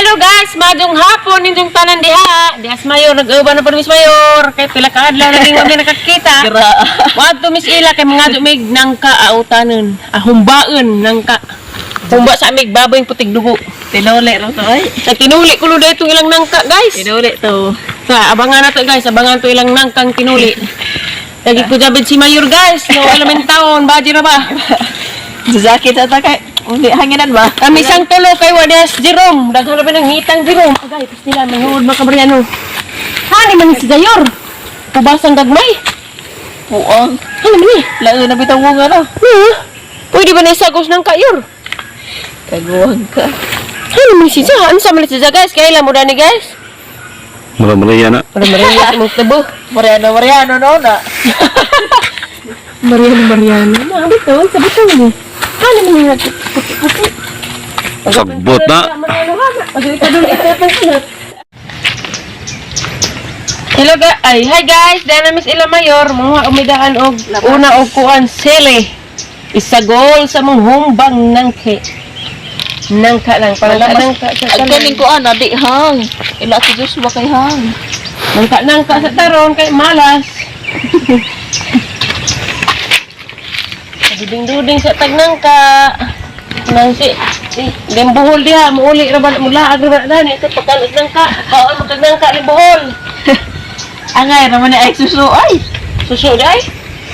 Hello guys, maayong hapon ninyong tanan diha. Dias Mayor, nag-uban na po ni Miss Mayor. Kay pila ka adlaw na ning kami nakakita. Wadto Miss Ila kay mga mig nangka autanon, ahumbaon nangka. Humba sa amig baboy putig dugo. Tinuli lang to ay. Sa tinuli ko na itong ilang nangka, guys. Tinuli to. Sa abangan na to, guys, abangan to ilang nangkang tinuli. Lagi ko jabid si Mayor, guys. No alam taon, baji ra ba? Sakit sa takay. Uli hanginan ba? Kami isang tulo kay Wades Jerome. Daghan na ba ng ngitang Jerome? Agay, pas nila manghud makabriano. Hani man si Jayor. Pubasang gagmay. Puong. Hani man ni? Lain na bitaw nga no. Pwede ba na isagos ng kayor? Kaguwang ka. Hani man si Ja? Ano sa man si Ja, guys? Kaya mo dani, guys. Mura Maria na. Para Maria mo tabo. Mariano, Mariano no na. Mariano, Mariano. Na bitaw, sa bitaw ni. Hani man ni puti-puti. Sagbot na. Mariano ha. Pag ito doon ito pa. Hello ga ay hi guys, dana Miss Ila Mayor, mga umidaan og una og kuan sele. Isagol sa mong humbang nangke. Nangka lang para nangka sa Ang taron. kaning ko ana di hang. Ila si Joshua kay hang. Nangka nangka sa taron kay malas. Duding-duding sa tagnangka. Nang si si limbuhol diha muuli ra ba mulaag ra ba dani ito pagkalos nangka. Kaon magkagnangka limbuhol. Angay raman ni ay suso ay. Suso di ay.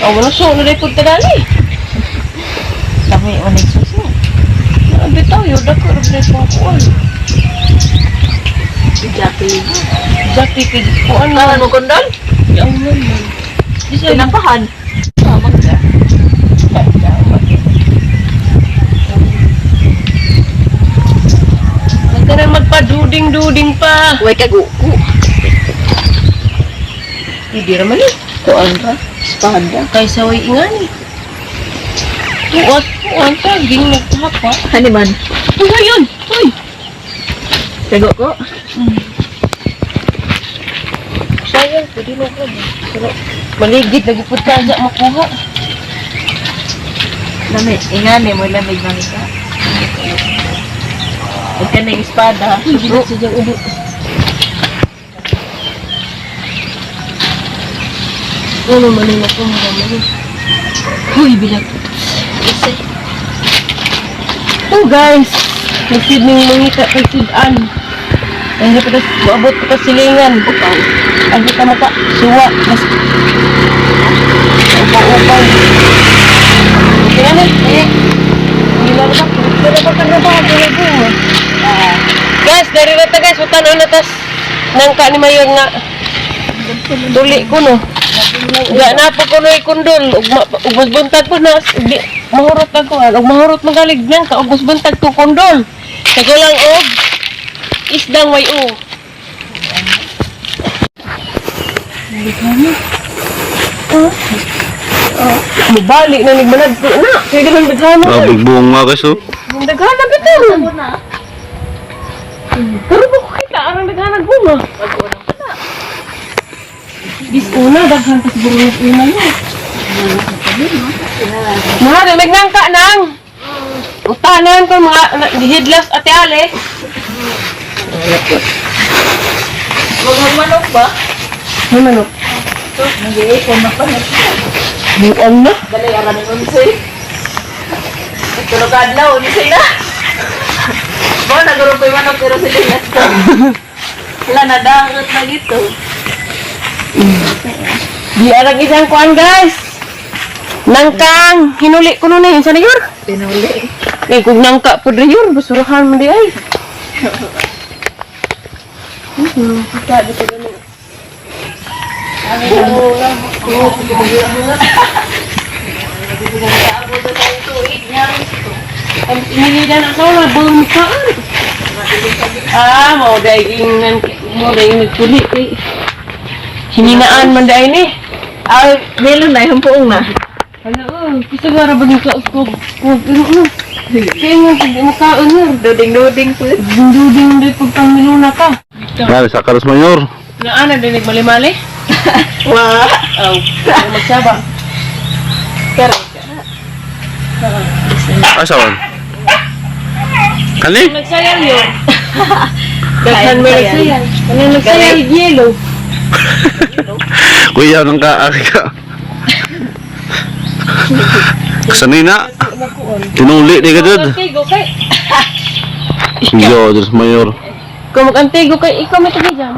Oh, manuso na dai pud dani. Lami man ni suso. Ah, bitaw yun, dako ra dai pong kuan. Japi. Jati kay kuan Karan na. mo kondol? Ang man. Di sa Tinapahan. Tamang ka. Huwag ka na magpaduding-duding pa. Way kaguko. Hindi raman eh. Kuan ra. Espada. Kay saway ingani. Tuot, tuot, saging nagtapa. Hani man. Uy, ayun! Uy! Kaguko. Sayang, pwede na ko. Pero, maligid, lagi po ka sa makuha. Lami, ingani mo lamig na ka. Huwag ka ng espada. Uy, bilat sa diyang ubo. Ano man yung nakuha naman. Uy, bilat. Isa. Oh guys, nagsid ning mangita kay sudan. Ay na pa maabot pa ta silingan. Upaw. Ang kita maka suwa mas upaw-upaw. Okay na ni. Eh. Gila na ba? Pero ba ka na ba? Gila ba? Guys, dari na ta guys, utan na tas nangka ni Mayor nga tuli ko no. Ga na po ko no kundol ug ug mas buntag ko na ug di mahurot ako ah. Ug mahurot magalig nang ka ug mas buntag ko kundol. Sa lang og isdang way o. Mubali na nagmanadto na. Kaya ganun daghana. Grabe bunga guys oh. Ang daghana bitaw. Pero ba ko kita arang daghana bunga? Dis una daghan pa siguro ng una yun. Mga nagnagnangka nang. Utanan ko mga gihidlas ate Ale. Huwag manok ba? May manok. Nag-iipon na pa. Buong na. Dali, ara ni Unsay. Tulog adlaw, unsay na. Mo naguro pa manok pero sila na to. Wala na dangot na dito. Di arang isang kuan guys. Nangkang hinuli ko nun eh. Sa yor? Pinuli. Eh, kung nangka po rin yun, basurahan mo di ay. Kita dito ganun. Ang inilidan ako, mabulong kaan. Ah, mo dahil mo dahil nagtuli eh. Hininaan man dahil ni. Ay, melon na yung puong na. Hala, oh, kasi gara ba yung kaos ko? Ko, pero ano? Kaya nga, pag makaon na. Duding-duding po. Duding din pag pangiluna ka. Grabe sa Carlos Mayor. Naana, dinig mali-mali? Wa. Aw, oh, magsaba. Pero Ay sawan. Kani? Nagsayaw yun. Daghan may nagsayan. Ano nagsayan? Yelo. Kuya nang ka ka. Kasanina. Tinuli di ka jud. Antigo kay. Yo, Diyos Mayor. Kung mag-antigo kay ikaw may tagay dyan.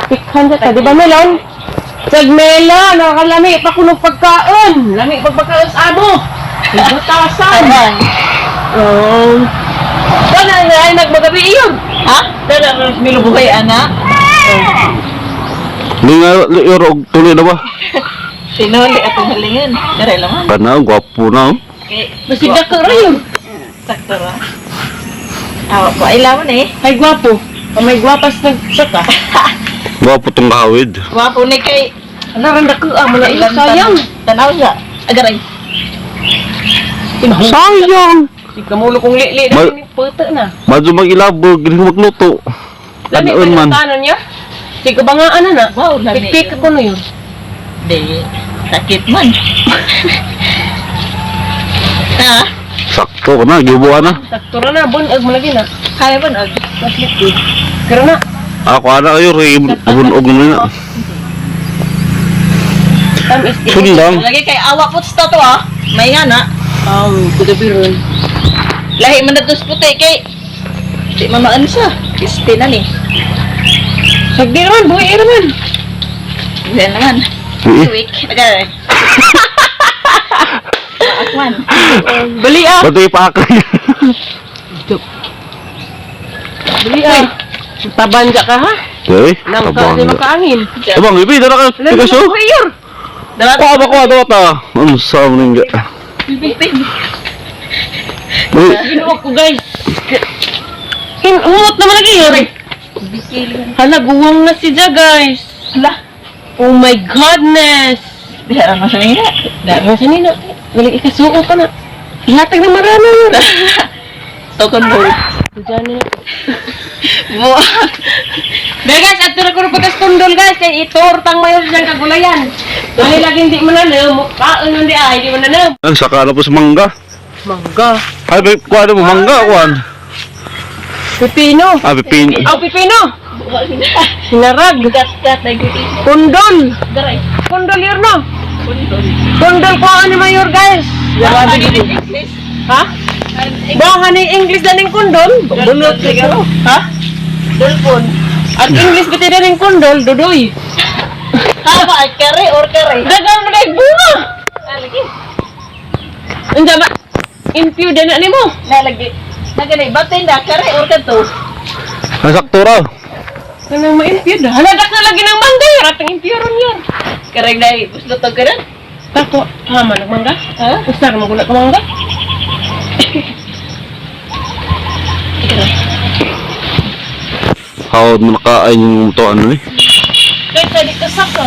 Pikhan ka, di ba melon? Sag melon, nakakalami pa kuno pagkaon. Lami pag pagkaon sa amo. Ibutasan. Oh. Wala na ay nagmagabi iyon. Ha? Dala milubuhay ana. Linga yor og tuloy na ba? Tinuli atong halingan. Kare laman. Kana gwapo na oh. Okay. Basig dako ra yun. Sakto ra. Awa po ay laman eh. Ay gwapo. Pag may gwapas nagsaka. Gwapo tong kahawid. Gwapo ni kay Ala ran dako ah, muna iyo sayang. Tanaw siya. Agaray. Sayang. Ikamulo kong lili na ni puto na. Madyo mag-ilabog, gini ko magluto. Lami Kanon pa man. yung tanon niya. Sige ba nga ana na? Wow, lami. Pikpik ko na yun. Di. Sakit man. Ha? Sakto ka na, gibuan na. Sakto ra na, bunag mo lagi na. Kaya ba og? Mas likod. Pero na, Ako ana kayo, ray bunog na na. tamis. Sundang. Lagi kay awa po sa to ah. May nga na. Oh, kudabiron. Lahi man na to sa puti kay di man maano siya. Kiste na ni. Sagdi naman, buhi naman. Hindi naman. Eh, Week. Agaray. Akman. Bali ah. Ba't ipaakay? Bali ah. Tabanja ka ha? Eh, Nang ka di tabang. makaangin. Abang, ibi, dara ka. Lami Tigas na oh. buhi yun. Dala Kuha ba, kuha, dara ta. Ano sa mo nang Pipin. Uy, Ginuwag ko guys. Humot naman lagi yun. Hala, guwang na si Ja guys. Hala. Oh my goodness. Diha ra man sa nila. Dahil sa nino. Galing ikasuo pa na. Ihatag na marami yun. Tokon mo. Diyan na. Buwak. Dahil guys, at ko patas kundol guys, kay itor tang mayor siyang kagulayan. Dahil lagi hindi mo na nam, kaon hindi ay, hindi mo na nam. ang saka na po sa mangga. Mangga. Ay, babe, kuha na mo, mangga, kuha. Pipino. Ah, pipin. Aw, pipino. Sinarag. Gat-gat na gud. Kundol. Garay. Kundol yun no. Kundol. Kundol ko ano mayor guys. Grabe gid English. Ha? Baka ni English na ning kundol. Bunot siguro. Ha? Dulpon. Ang English biti na ning kundol, dudoy. Tama, ay kare or kare. Dagang na kay bunga. Lagi. Unsa ba? Impure na nimo. Nalagi. Naganay batin na kare or kadto. Ang sakto raw. Kanang ma-impure na. Hala, dak na lagi ng mangga. Ratang impure ron yun. Kare dai buslo to karon. Tako, tama nagmangga? Ha? Usa ra magula ka mangga? Hawad mo nakain yung to, ano eh. Kay sa di kasak ka.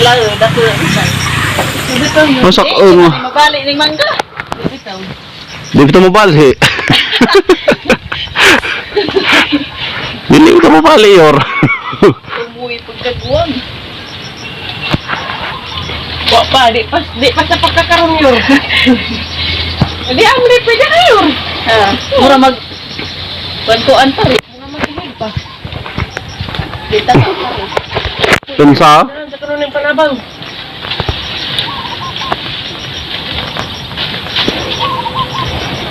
Lalo dako isa. Dito yun. Ang sakto mo. Mabali ning mangga. Bitaw. Di ba ito mabali? Dili ko mabali, yor. Tumuwi pagkaguwang. Wa pa, di pa sa pagkakaroon yun. Di ang di pwede kayo. Ha. Mura mag kuan pa rin. Mga magihig pa. Dita pa rin. Tunsa? Daran sa karon ng panabang.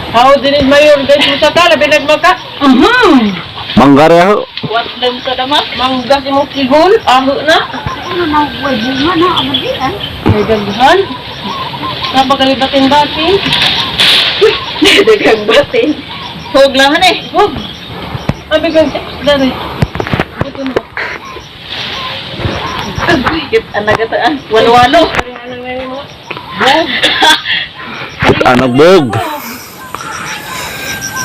How din is mayor guys mo sa labi nagmaka. Mhm. Mangga rin ako. What lang sa dama? Mangga si mong kigol, aho na. Ano na way bunga na amadian. May daghan. Napakalibatin-batin. Daghang batin. Hug lang eh. Hug. Abi kang dali. Buton ba? Git anak ah. Walo-walo. Parehanang na mo. Bog. Anak bog.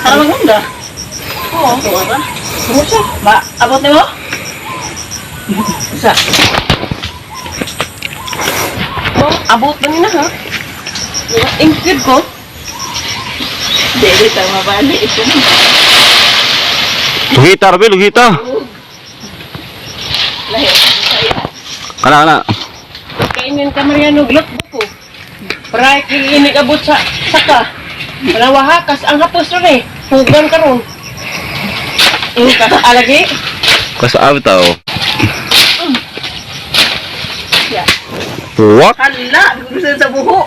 Para maganda. Oo. Oo ba? Kumusta? Ma, abot nimo? Sa. Oh, abot ba nila ha? Include ko. Dili ta mabali ito. Lugita, Rabi, lugita. Lahi. Saya. Kana, kana. Kainin ka Mariano glot ko. Pray kini abot sa saka. Wala wahakas ang hapos ron eh. Hugan karon. Alagi. Kasabi tao. What? Hala, gusto sa buho.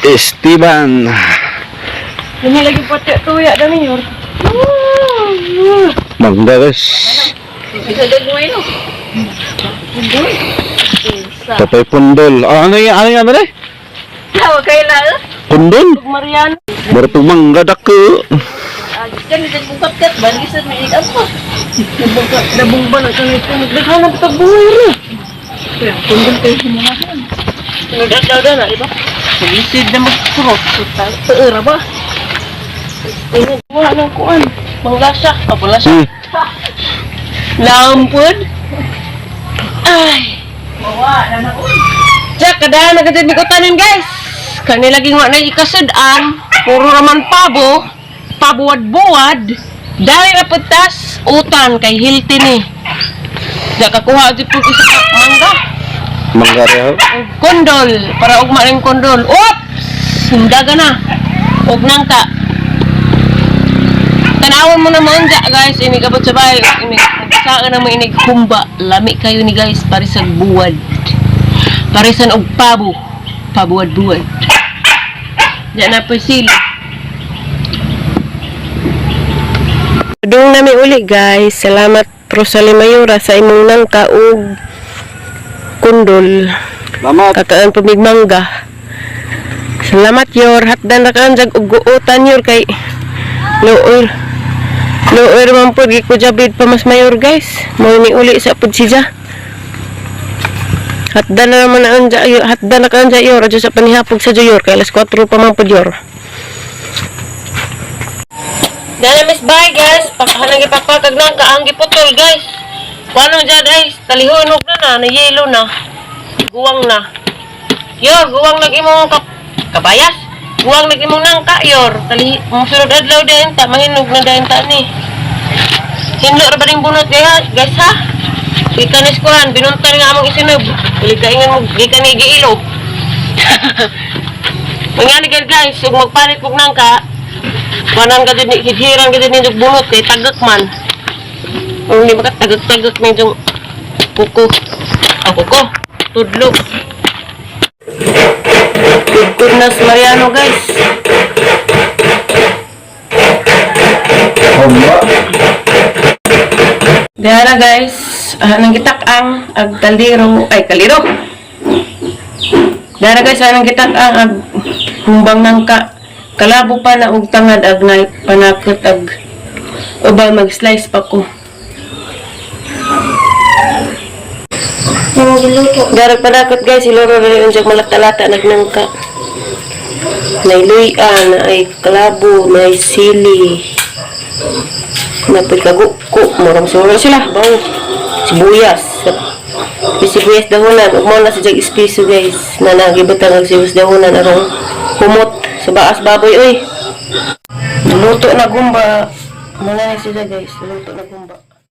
Esteban. Ini lagi pati tuya dah ni yor. Mangga, guys. Bisa dagmay no. Tapay pundol. Ah, ano yan? Ano yan? Ano yan? Tawa kay la. Pundol? Marian. Baru mangga dako. Kan di bungkap kat ban gisan may ikas pa. Dabong ba na ito nito? Nagdaghan na patag buhay rin. Kundol kayo himunahon. Nagdagdaw na na, di ba? Isid na magkurot. Tuura ba? Ay, wala nang kuan. Manglasa. Ah, wala siya. Lampod. Ay. Mawa na na uy. Jack, kadahan na kadyan ni Kutanin, guys. Kani laging wa na ikasudan. Puro raman pabo. Pabuwad-buwad. Dahil na putas, utan kay hilti ni. Jack, kakuha di po isa ka mangga. Mangga reho. Og kondol. Para ugma ning kondol. Oops! Hindaga na. Og nangka. Tanawon mo na maunja, guys. Ini kabot sa bahay. Ini saan na mo inig humba. Lami kayo ni guys. Parisag buwad. Parisan og pabo. Pabuwad-buwad. Diyan na po sila. Dung nami uli, guys. Salamat, Rosalie Mayora, sa imong nangka og kundol. Salamat. Kakaan pamigmangga. Salamat yor, hatdan ra kaan jag og guotan yor kay loor. Loor man pud gikujabid pa mas mayor, guys. Mo ni uli sa pud siya. Hatdan na naman ang yor, hatdan na kaan yor adyo sa panihapog sa yor kay alas 4 pa man pud yor. Dana miss, bye guys. Pakahanang gipakpakag nang kaang giputol, guys. Kuano dyan, guys, talihon og na na, na yelo na. Guwang na. Yor, guwang nag imong kabayas. Guwang nag imong nangka, yor. Tali, musulod adlaw dayon ta, mahinog na dayon ta ni. Hinlo ra ba ning bunot guys, guys ha? Gikan ni eskwelahan, binuntan nga among isinog. Dili kaingan mo gikan ni giilo. Mangani guys, guys, ug magpalit kog nangka, wanan ka dyan, hidhiran ka dyan ninyong bunot kay tagak man. Kung hindi makatagak-tagak ninyong kuko. Ah, kuko. Tudlo. Good na si Mariano, guys. Humba. Diara, guys, ah, nang gitak ang ag kaldero, ay kaldero. Diara, guys, nang gitak ang ag humbang nangka. Kalabo pa na og tangad ag na panakot ag uban mag-slice pa ko. Diara panakot, guys, iloro rin yung jag malatalata nagnangka. Nay luya, na ay kalabo, nay sili. Napikaguko, murang suro sila, bawo. Sibuyas. May sibuyas dahonan, ug mao na sa jag ispiso, guys. Na nagibutang ang sibuyas dahonan arong humot sa baas baboy oy. Luto na gumba. Muna na sila, guys, luto na gumba.